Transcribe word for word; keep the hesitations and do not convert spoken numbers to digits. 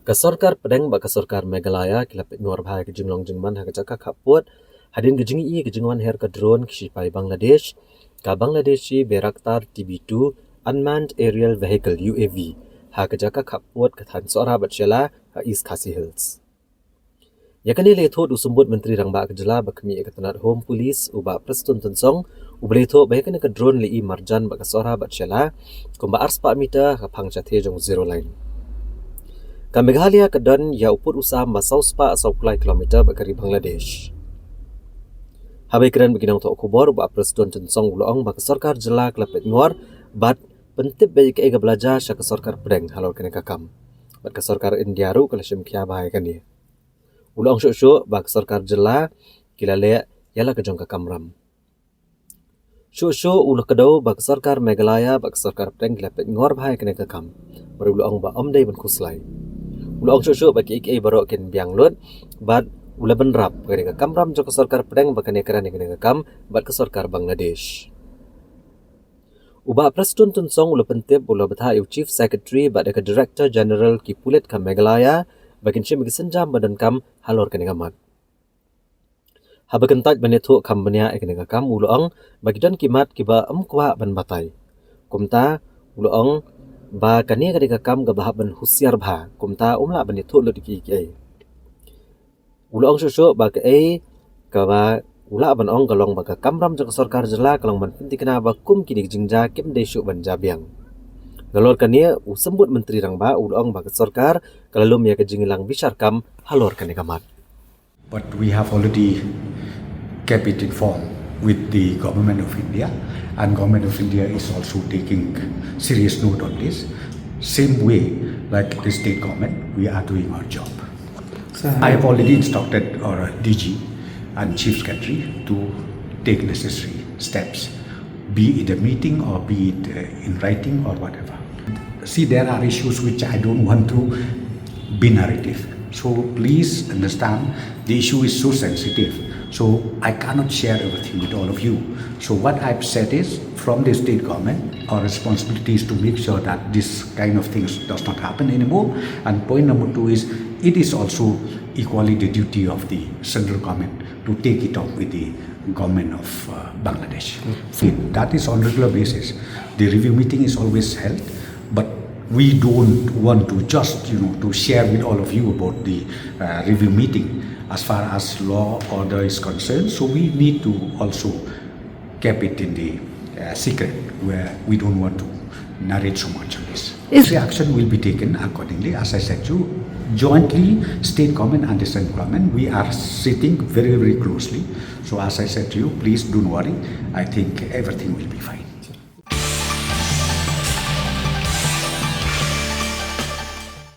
Ka sorkar pdeng bad ka sorkar Meghalaya ki la peit ngor bha ïa ka jinglong jingman ha ka jaka khappud hadien ka jingïohi ka jingwan her ka drone ki shipai Bangladesh, ka Bangladeshi Bayraktar T B two Unmanned Aerial Vehicle, U A V, ha ka jaka khappud ka thaiñ Sohra bad Shella ha East Khasi Hills. Ïa kane la ïathuh da u Symbud Myntri Rangbah ka jylla ba khmih ïa ka tnat Home Police, u Bah Prestone Tynsong, uba la ïathuh ba ïa kane ka drone la i marjan bad ka Sohra bad Shella kumba arspah meter ha ka phang shathie jong u zero line. Ka Meghalaya ka don ïa u pud u sam ba saw spah saw phew lai kilometer bad ka ri Bangladesh. Haba ïakren bad ki nongthoh khubor, u Bah Prestone Tynsong u la ong ba ka sorkar jylla ka la peit ngor bad pyntip beit ïa kaei kaba la jia sha ka sorkar pdeng halor kane ka kam. Bad ka sorkar India ruh ka la shim khia bha ïa kane. U la ong shuh shuh ba ka sorkar jylla ki la leh ïa la ka jong ka kamram. Shuh shuh u la kdew ba ka sorkar Meghalaya bad ka sorkar pdeng ki la peit ngor bha ïa kane ka kam. Bad u la ong ba ym dei ban khuslai. U la ong shuh shuh ba kiei kiei baroh kin biang lut bad u la bynrap ba kane ka kamram jong ka sorkar pdeng ba kan ïakren ïa kane ka kam bad ka sorkar Bangladesh. U Bah Prestone Tynsong u la pyntip, u la bthah ïa u Chief Secretary bad ïa ka Director General ki pulit ka Meghalaya ba kin shim ïa ki sienjam ba donkam halor kane ka mat. Haba kyntait ban ïathuh kham bniah ïa kane ka kam, u la ong ba ki don ki mat kiba ym kwah ban batai. Kumta u la ong ba kane ka dei ka kam kaba hap ban husiar bha, kumta um lah ban ïathuh lut ïa kiei kiei. U la ong shuh shuh ba kaei kaba u lah ban ong ka long ba ka kamram jong ka sorkar jylla ka long ban pynthikna ba kum kine ki jingjia kim dei shuh ban jia biang. Nalor kane, u Symbud Myntri Rangbah u la ong ba ka sorkar ka la lum ïa ka jingïalang bishar kam halor kane ka mat. But we have already kept it informed with the Government of India, and Government of India is also taking serious note on this. Same way, like the state government, we are doing our job. So I have already instructed our D G and Chief Secretary to take necessary steps, be it a meeting or be it uh, in writing or whatever. See, there are issues which I don't want to be narrative. So please understand, the issue is so sensitive. So I cannot share everything with all of you. So what I've said is, from the state government, our responsibility is to make sure that this kind of things does not happen anymore. And point number two is, it is also equally the duty of the central government to take it up with the government of uh, Bangladesh. That is on regular basis. The review meeting is always held, but we don't want to just, you know, to share with all of you about the uh, review meeting as far as law order is concerned. So we need to also keep it in the uh, secret, where we don't want to narrate so much on this. Is the action will be taken accordingly. As I said to you, jointly, state government and the central government, we are sitting very, very closely. So as I said to you, please don't worry. I think everything will be fine.